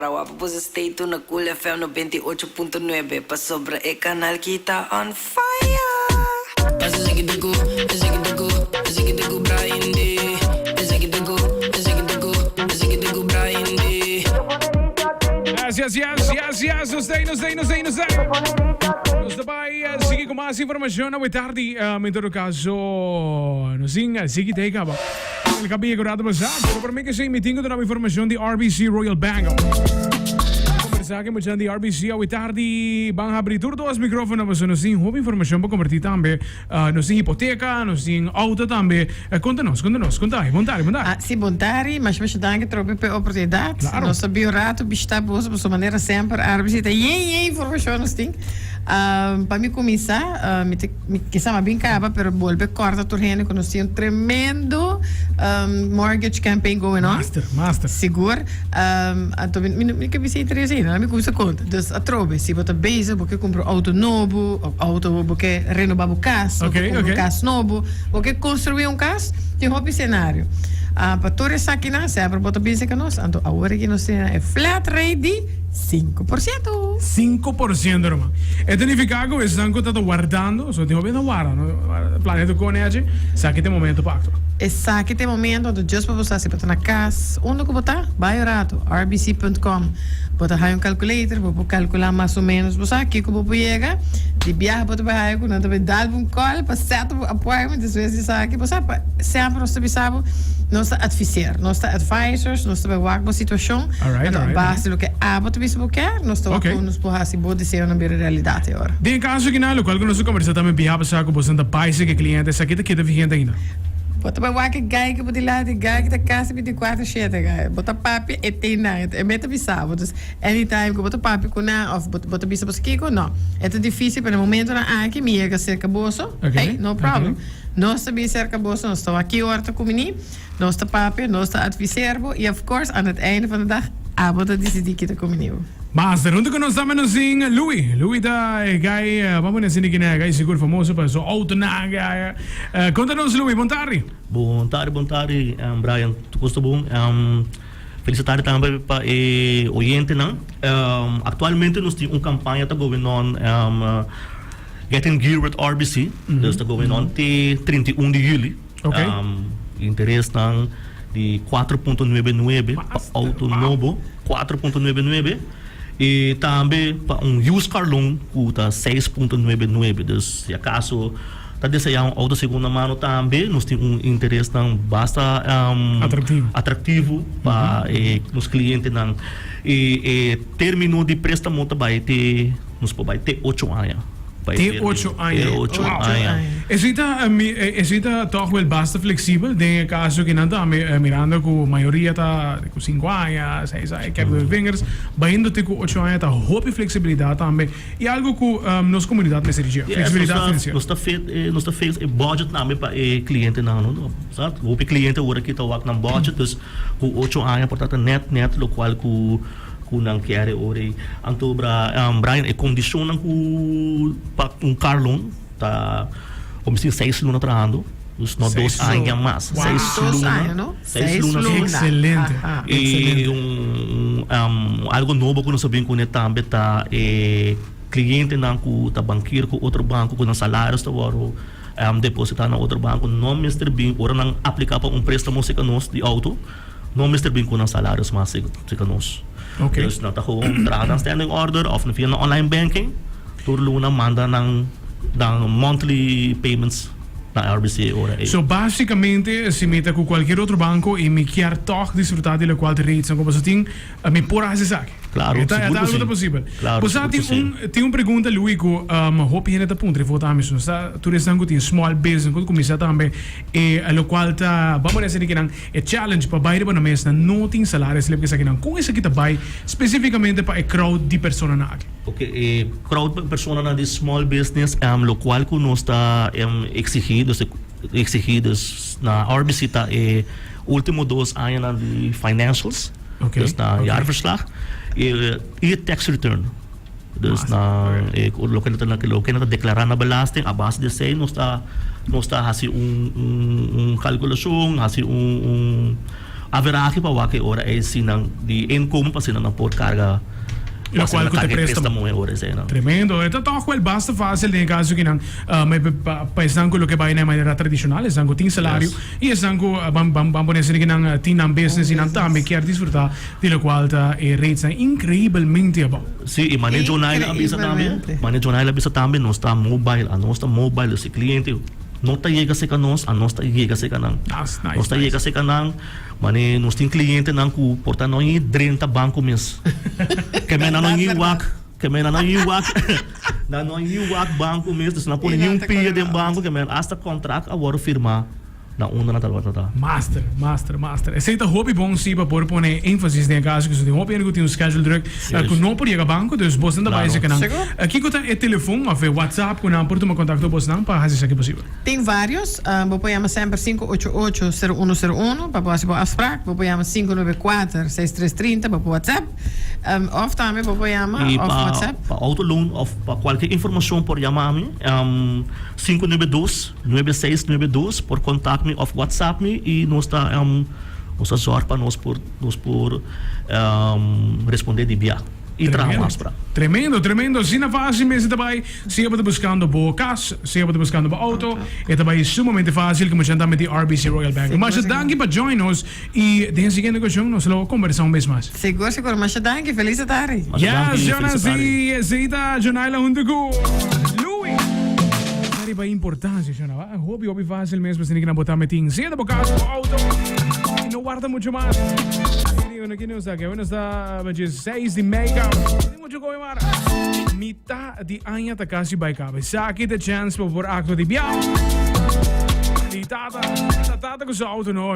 Rawa pa boso stay tune na Cool FM 98.9 pasobra e kanal ki ta on fire! Esaki ta ku, esaki ta ku, esaki ta ku Brian D. Esaki ta ku, esaki ta ku, esaki ta ku Brian D. Yes, yes, yes, yes, yes. Nos stay, nos stay, nos stay, nos stay. Nos ta bai eh, sigui ku mas informashon awe tardi. Um, en todo caso, nos tin eh, sigui te kaba. El cabia ku rato pasá, pero para mí que sí, mi tingo duna informashon di RBC Royal Bank. Conversa ku muchan di RBC awe tardi ban habri tur dos micrófono pasobra nos tin hopi informashon pa comparti tambe. Uh, nos tin hipoteca, nos tin auto tambe. Uh, konta nos, konta nos, konta, bon tardi, bon tardi. Ah, sí, bon tardi. Masha masha danki trobe p'e oportunidat. Claro. Nos ta bin un rato bishita boso, pasobra manera semper RBC ta yen yen informashon nos tin. Ah, pa mi kuminsá, ah, mi ta Mi kisa a bin kaba pero bolbe korta tur hende ku nos tin un tremendo mortgage campaign going on. Master, master. Sigur. Anto mi mi ke bisa interes ainda, mi kuminsa konta. Dus atrobe, si bo ta bezig, bo ke kumpra un outo nobo, of outo bo ke renoba bo kas, bo ke kumpra un kas nobo, bo ke konstruí un kas, tin hopi senario. Pa tur esakinan semper bo ta bisa ku nos, anto awor aki nos tin e flat rate di. 5%. Sinku 5%, ruman. E ta nifiká ku esnan ku ta ta wardando, so tin hopi ta warda, no? Planea tur kone achi, esaki ta e momento pa aktua. Esaki ta e momento, anto djis pa bo sa si bo ta na kas, unda ku bo ta, bai un ratu, rbc punt com, bo ta haña un calculator, bo por kalkulá mas o ménos, bo sa kiko bo por yega, di biaha bo ta bai haña ku nan ta bai dal bo un call pa set bo appointment despues di esaki, bo sa, pa semper nos ta bisa bo, nos ta adviseer, nos ta advisors, nos ta bai wak bo situashon. Alright, Anto a alright. base di loke abo ta bisa bo kier, nos ta wak Ok. kon nos por hasi bo deseonan bira realidat e ora. Den e kaso aki lokual ku nos a kombersá tambe biaha pasá ku boso ta bai seki kliente, esaki ta keda vigente ainda? Bo ta bai wak e gai ku bo dilanti, e gai ki ta kasi bintikuater shete gai. Bo ta papia e tin nan, e mester bisa bo. Dus anytime ku bo ta papia ku nan òf bo bo ta bisa boso kiko, no. E ta difísil pero na e momentonan aki mi yega serka boso, Ok, hey, no ok. problem. Nos ta bin serka boso, nos ta wak ki ora ta kuminí. Nos ta papia, nos ta adviseer bo y of course aan het einde van de dag abo ta dicidi ki ta kumini bo. Master, hunto cu nos ta menos sin Louis. Louis ta e guy, ban pone asina kina e guy sigur famoso pa su autonan. Conta nos Louis, bon tardi. Bon tardi, bon tardi Brian, tur cos ta bon. Felis tardi tambe pa e oyentenan. Actualmente nos tin un campaña ta going on Get in Gear with RBC, dus ta going on te 31 di juli. Ok. Interesnan di 4.99 pa auto nobo, 4.99, y tambe pa un used car loan cu ta 6.99. Dus si acaso ta desea un auto segunda mano tambe nos tin un interesnan basta Atractivo. atractivo pa e nos clientenan. Y e termino di prestamo ta bay te, nos por bay te ocho aña. Te ocho aña. Te ocho aña. Esei ta esei ta tòg wel basta fleksibel den e kaso ki nan ta mirando ku mayoria ta ku sinku aña, seis aña, kèk de vingers, bayendo te ku ocho aña ta hopi fleksibilidat tambe i algu ku nos komunidat mester di dje, fleksibilidat finansiero. Nos ta fit nos ta fix e budget tambe pa e klientenan no sa hopi kliente ora ki ta wak nan budget dus ku ocho aña por ta ta nèt nèt lokual ku Ku nan kier e ora ei. Anto bra Brian e kondishonnan ku pa un car loan ta bo mester tin seis luna trahando dus no dos aña mas seis luna seis luna Excelente i un algo nobo ku nos a bin kuné tambe ta e klientenan ku ta bankier ku otro banko ku nan salarios ta wòrdu depositá na otro banko no mester bin ora nan apliká pa un prestamo serka nos di outo. No mester bin ku nan salarios mas serka nos. Okay. Dus nan ta gewoon traha nan standing order of via nan online banking tur luna manda nan nan monthly payments na RBC e ora ei. So basicamente si mi ta ku cualkier otro banco y mi kier tog disfruta di locual ta rates nan ku boso tin, mi por haci esaki. Claro, E ta, e sigur ta ku algo si. ta posibel. Claro, Bo sa sigur tin ku si. un tin un pregunta Louis ku hopi hende ta puntra e for ta mi sa tur esnan ku tin small business ku ta kuminsá tambe e lokual ta ban por esei di kinan e challenge pa bai riba nan mes nan no tin salario slip ku esakinan kon esaki ta bai spesifikamente pa e crowd di personanan aki? Ok e crowd pa personanan di small business lokual ku nos ta eksigí dus eksigí dus na RBC ta e ultimo dos añanan di financials. Okay. Dus na okay. jaarverslag y, y tax return. Dus na eh, loke na ta loke na ta declara na belasting a base de esei nos ta nos ta hasi un un un calculacion, hasi un un Averahe pa wak e ora ei si nan di inkomen pa asina nan por karga Lo cual cu te prestamo. E ora esei nan. Tremendo. E ta toch wel basta fácil den e caso ki nan pa esnan cu loke bai na e manera tradicional, esnan cu tin salario y esnan cu ban ban ban pone asina ki nan tin nan business y nan tambe kier disfruta di locual ta e ratesnan increibelmente abao. Sí, y mane Jonaila a bisa tambe, mane Jonaila a bisa tambe nos ta mobile, anos ta mobile, si cliente No ta yega serka nos, anos ta yega serka nan. Nice, nice, Nos ta yega nice. serka nan, mane nos tin klientenan ku por ta no ni drenta banko mes. Ke men nan no ni wak, ke men nan no ni wak, nan no ni wak banko mes, dus nan pone ni un pia den banko, ke men hasta kontrakt a wòrdu firmá na unda nan ta wòrdu tratá. Master, master, master. Esei ta hopi bon si pa por pone énfasis den e kaso ku tin hopi hende ku tin un schedule druk ku no por yega banko, dus bosnan ta bai Claro. esaki nan. Sigur. Kiko ta e telefon òf e WhatsApp ku nan por tuma kontakto ku bosnan pa hasi esaki posibel? Tin varios. Bo por yama semper 588 0101 pa bo hasi bo afsprak. Bo por yama 594 6330 pa bo WhatsApp. Òf tambe bo por yama I òf pa WhatsApp. pa auto loan òf pa kualke informashon por yama mi 592 9692 por kontak mi òf WhatsApp mi i nos ta nos ta zòrg pa nos por nos por respondé di bia i traha un afsprak. Tremendo, tremendo. Asina fácil mester ta bai. Sea bo ta buscando bo cas, sea bo ta buscando bo auto, e ta bai sumamente fácil como djan tambe di RBC Royal Bank. Masha danki pa join nos y den e siguiente ocasion nos lo conversa un bes mas. Sigur, sigur. Masha danki. Feliz tardi. Masha danki. Yes, Feliz Jonas tardi. y esey ta Jonaila hunto cu Louis. Ta riba importancia, Shona. Hopi, hopi fácil mes pa esaki nan bo ta metin. Sea ta bo cas, bo auto y no warda mucho mas. Aki nos ta, nos ta 6 di mei caba. No tin mucho come maar. Mitad di aña ta casi bai caba. Esaki ta chance pa por actua di bia. Di tata, ta tata cu su auto no.